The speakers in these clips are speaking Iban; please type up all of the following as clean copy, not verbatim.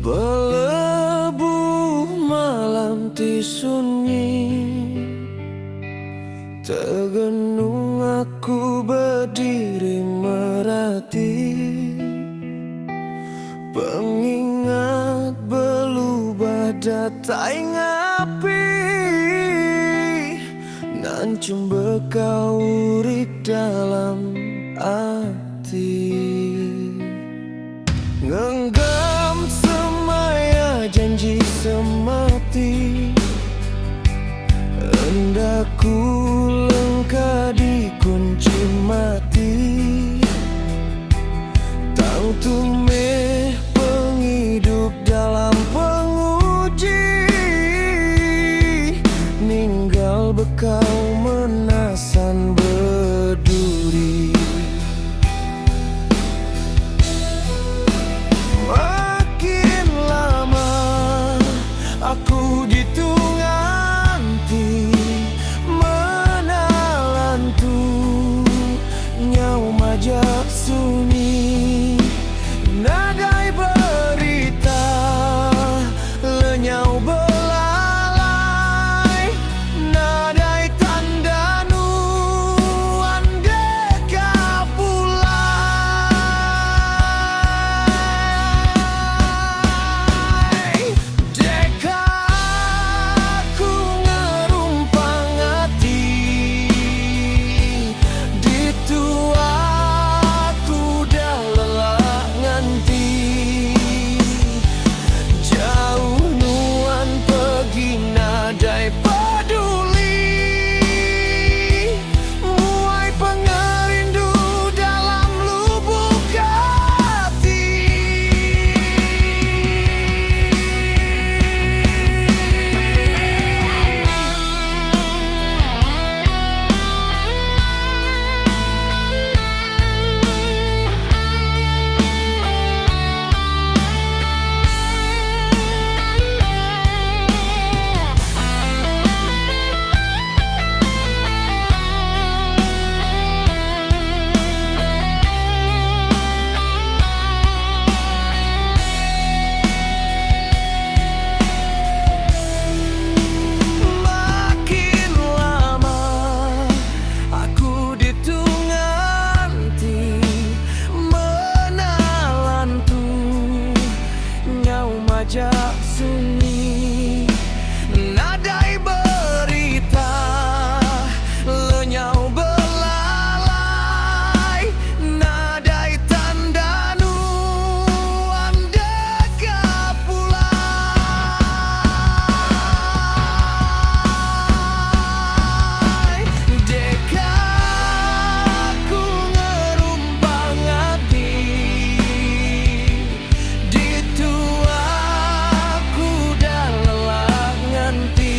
Belebuh malam ti sunyi Tegenung aku bediri merati Pengingat belubah datai ngapi Nanchum bekau urik dalam ati. Ngenggam semaya janji semati. Enda ku lengka dikunchi mati. Tang tu meh pengidup dalam penguji. Ninggal bekau menasan beduri. Makin lama aku ditu nganti Menalan tu nyau majak sunyi Nadai berita lenyau belalai Nadai tanda nuan deka pulai. Deka ku ngerumpang ati Ditu aku dah lelak nganti Jauh nuan pegi nadai peduli Muai pengerindu dalam lubuk ati. Makin lama aku ditu nganti Menalan tu nyau majak sunyi Nadai berita lenyau belalai Nadai tanda nuan deka pulai. Deka ku ngerumpang ati Ditu aku dah lelak nganti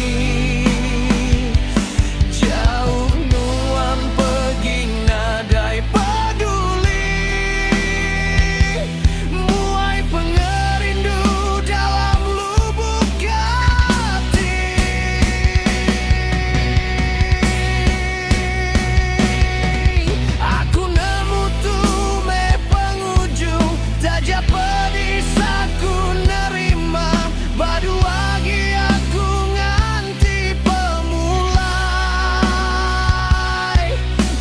Jauh nuan pegi nadai peduli Muai pengerindu dalam lubuk ati. Aku nemu tu meh pengujung Taja pedis aku nerima Badu agi aku nganti pemulai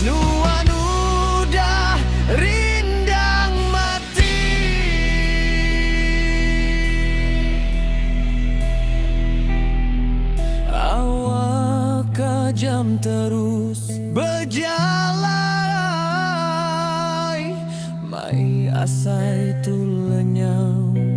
Nuan udah rindang mati. Awakka jam terus bejalai Mai asai tu lenyau.